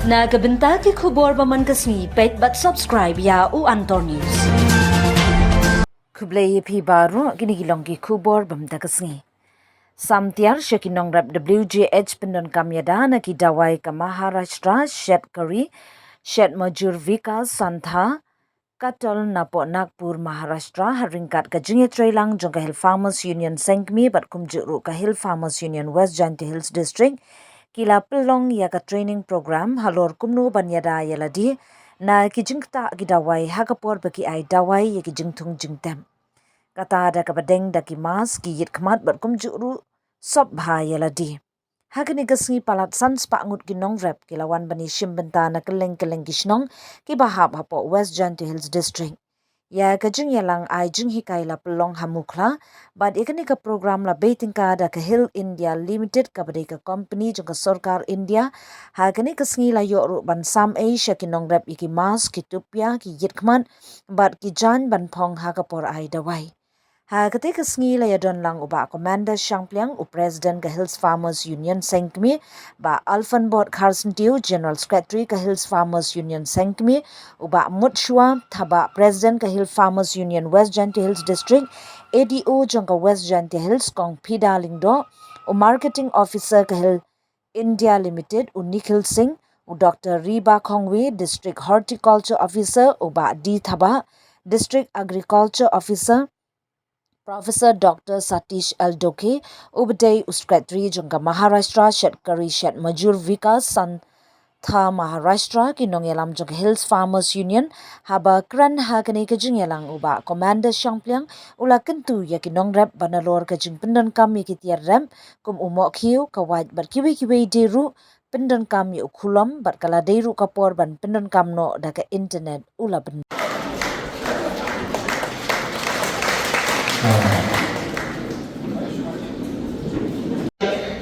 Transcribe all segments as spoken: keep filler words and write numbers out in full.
Na ka bynta ki khubor ba man ka sngi, peit bad subscribe ïa U Antor News. Khublei ïa phi baroh, kine ki long ki khubor ba man ka sngi. Sam tiar sha ki nongrep W J H pyndonkam ïada na ki dawai ka Maharashtra, shet Kari, shet Majur Vikas Santha, Katol napoh Nagpur, Maharashtra, ha ryngkat ka jingïatreilang jong ka Hill Farmers Union Sengkmie bad kumjuh ruh ka Hill Farmers Union West Jaintia Hills District, ki la pynlong ïa ka training program halor kumno ban ïada ïa lade na ki jingktah ki dawai ha ka por ba ki ai dawai ïa ki jingthung jingtep. Kata da kaba deng da ki mask, ki ïit khmat bad kumjuh ruh sop bha ïa lade. Ha kane ka sngi palat san spah ngut ki nongrep ki la wan ban ïashim bynta na kylleng kylleng ki shnong kiba hap hapoh West Jaintia Hills District. Ïa ka jingïalang ai jinghikai la pynlong ha Mukhla, bad ïa kane ka program la bei tyngka da ka Hill India Limited kaba dei ka company jong ka sorkar India. Ha kane ka sngi la ïoh ruh ban sam ei sha ki nongrep ïa ki mask, ki tupia, ki ïit khmat bad ki jaiñ ban phong ha ka por ai dawai. Ha kata ka sngi la ïadon lang u Bah Commander Shangpliang, u President ka Hills Farmers Union Sengkmie, Bah Alphanbot Kharsyntiew, General Secretary ka Hills Farmers Union Sengkmie, u Bah Mutshwa Thabah, President ka Hill Farmers Union West Jaintia Hills District, A D O jong ka West Jaintia Hills Kong Phida Lyngdoh, u Marketing Officer ka Hill India Limited, u Nikhil Singh, u Doctor Riba Khongwe, District Horticulture Officer, u Bah D Thabah, District Agriculture Officer, Professor Doctor Satish L Dokhe, uba dei u Secretary jong ka Maharashtra Shetkari Shet Majur Vikas Santha Maharashtra, ki nongïalam jong ka Hills Farmers Union, haba kren ha kane ka jingïalang u Bah Commander Shangpliang u la kyntu ïa ki nongrep ba nalor ka jingpyndonkam ïa ki tiar rep kum u mohkhiew, ka wait bad kiwei kiwei de ruh, pyndonkam ïa u khulom bad ka la dei ruh ka por ban pyndonkam noh da ka internet u la pyn-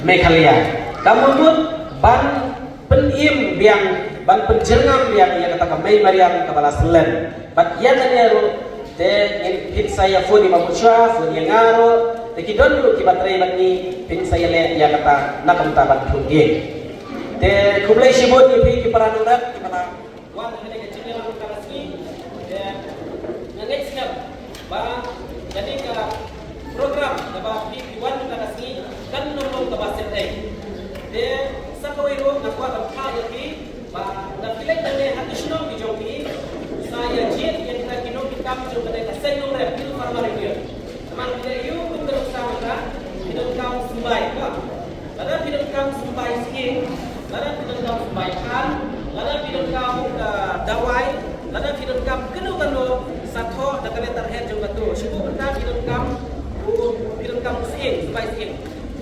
Meghalaya. Ka mut ban pynim biang, ban pynjyrngam biang ïa kata ka mei mariang kaba la syllen. Bad ïa kane ruh te ngin phin sa ïa phone ïa ma Bushra, phone ïa nga ruh, te ki don ruh kiba trei bad ngi, phin sa ïa leh ïa kata na ka bynta ban thung ïing. Te khublei shibun ïa phi ki para nongrep kiba la wan ha kane ka jingïalang mynta ka sngi. Te nga ngeit skhem ba kane ka program kaba phi phi wan mynta ka sngi kan nym long kaba set ei. Te sa kawei ruh nga kwah ban phah ïa phi ba lada phi leit nangne ha ki shnong ki jong phi, sa ïa jied ïa kita ki nongkitkam jong kane ka seng nongrep Hill Farmer Union. Namar phi leit ïa u kum ka nuksa mynta, phi donkam symbai, ba. Lada phi donkam symbai sying, lada phi donkam symbai phan, lada phi donkam, uh, dawai, lada phi donkam kano kano, sa thoh da ka letterhead jong kato. Shu mynta phi donkam u, phi donkam sying, symbai sying.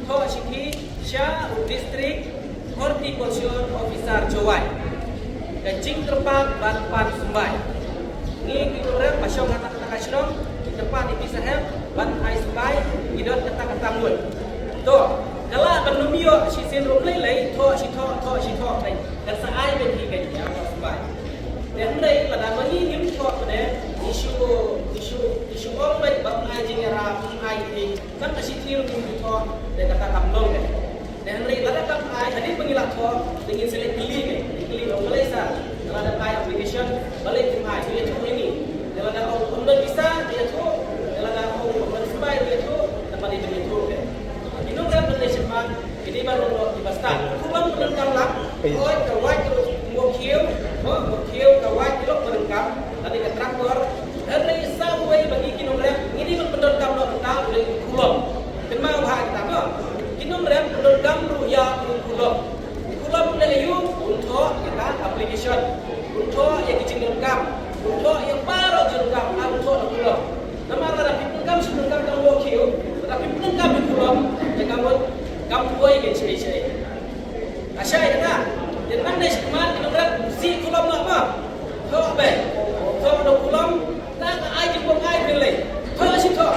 Thoh sha ki, sha u District Horticulture Officer Jowai. Ka jingkyrpad ban pan symbai. Ngi ki nongrep ba shong ha kata ka shnong, ki kyrpad ïa ki sahep ban ai symbai, ki don kata kata ngut. To, ka lah ban nym ïoh shisien ruh lei lei, thoh shi thoh, thoh shi thoh, kan sa ai ban ki kan ïa symbai. Te hynrei lada ma ngi ngim thoh ne, ngi shu, ngi shu, ngi shu ong beit ba ai jingïarap, ai ki, kan ka shi thir ngi thoh, te kata kam long ne. Te hynrei lada kam ai, hadien ba ngi la thoh, te ngin sa leit kylli ne, kylli ong balei sa, lada ai application, balei kim ai, ngi leit thoh ïa ngi. Te lada ong ym don visa, ngi leit thoh, te lada ong ym don symbai, ngi leit thoh, te balei ngi leit thoh ne. Ki nongrep ban leit shim ban, ki dei ban long kiba stad. Kumba pyndonkam lang, hooid ka wait ka mohkhiew, mohkhiew ka wait ka long pyndonkam, lane ka tractor, hynrei sa uwei ba ngi ki nongrep, ngi dei ban pyndonkam noh mynta u dei u khulom. Kynmaw bha kita mo. Ki nongrep pyndonkam ruh ïa u khulom. U khulom u leh ïa u, un thoh ïa ka application. Un thoh ïa ki jingdonkam. Un thoh ïa baroh jingdonkam, un thoh ïa u khulom. Namar lada phi pyndonkam shi pyndonkam ka mohkhiew, lada phi pyndonkam ïa u khulom, ïa ka mut kam poi kein shaei shaei. Ka shai kata, te nangne shakhmat ki nongrep, sih khulom noh mo. Thoh beit. Thoh noh khulom, ta ka ai jingbym ai phin lei. Thoh shi thoh,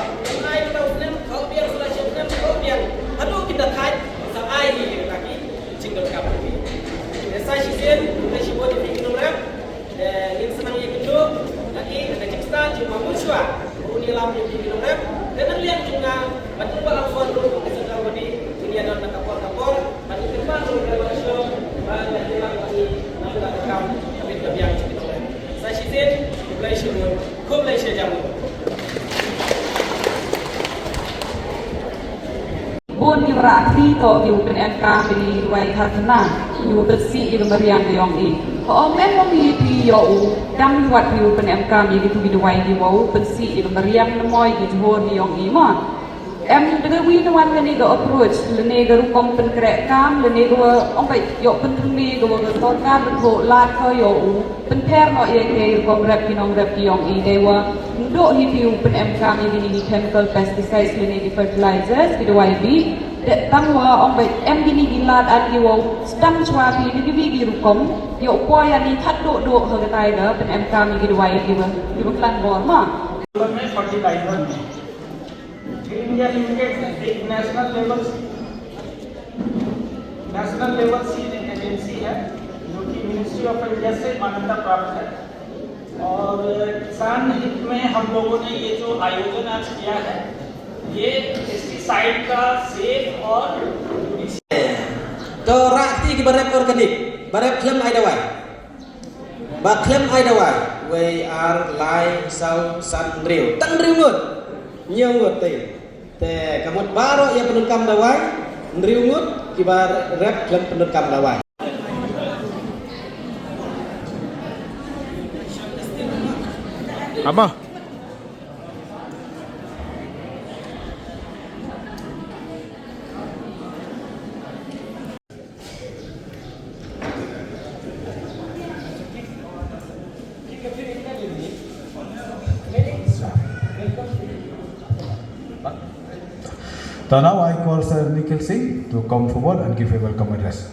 ai kata u snem, thoh biang sla shi snem, thoh biang. Haduh kin da thait, sa ai hi kata ki jingdonkam. Te sa shisien, te shibun ïa phi ki nongrep. Te ngin sa nang ïakynduh ïa ki, ka jingstad jong ma Mushwa, ba un ïalam ïa ki nongrep. Te nang liang jong nga, bad u Bah Alphon ruh, ka jingkyrpad ba un ïadon na ka por ka por, bad ïa ki kyrpad ruh ka Bah Shong, ba ka jingkyrpad ba ngi, na ka Toh ki u pynemkam ïa ki dawai kharkana, ki u pynsih ïa ka mariang ka yong i. Hooid, em long i phi ïoh u dang wat ki u pynemkam ïa ki tu ki dawai ki wow pynsih ïa ka mariang na moi ki jhur ki yong i ma. Em da ka wi na wan kane ka approach lane ka rukom pynkhreh kam lane ka wa ong bai ïoh pynthymme ka wa ka sorkar ka thoh lad ka ïoh u pynpher noh ïa ka rukom rep ki nongrep ki yong i dei wa ndoh hi phi u pynemkam ïa kine ki chemical pesticides lane ki fertilizers ki dawai bih. Dei tang wa ong bai em kine ki lad ar ki wow sdang chwa phi da ki bih ki rukom ïoh poi ani khat doh doh ha ka tai ka pynemkam ïa ki dawai ki wa ki wa klan bor ma. Fertilizer में फिट इंडिया लिमिटेड एक नेशनल लेवल नेशनल लेवल सीड एजेंसी है, जो कि मिनिस्ट्री ऑफ इंडिया से मान्यता प्राप्त है। और किसान हित में हम लोगों ने ये जो आयोजन आज किया है, ये पेस्टिसाइड का सेफ और To rah kti ki ba rep organic, ba rep khlem ai dawai. Ba khlem ai dawai, wei ar lai saw san hynriew. Tang hynriew ngut. Hynñiew ngut te. Te ka mut baroh ïa pyndonkam dawai, hynriew ngut ki ba rep khlem pyndonkam dawai. Apa? So now I call Sir Nikhil Singh to come forward and give a welcome address.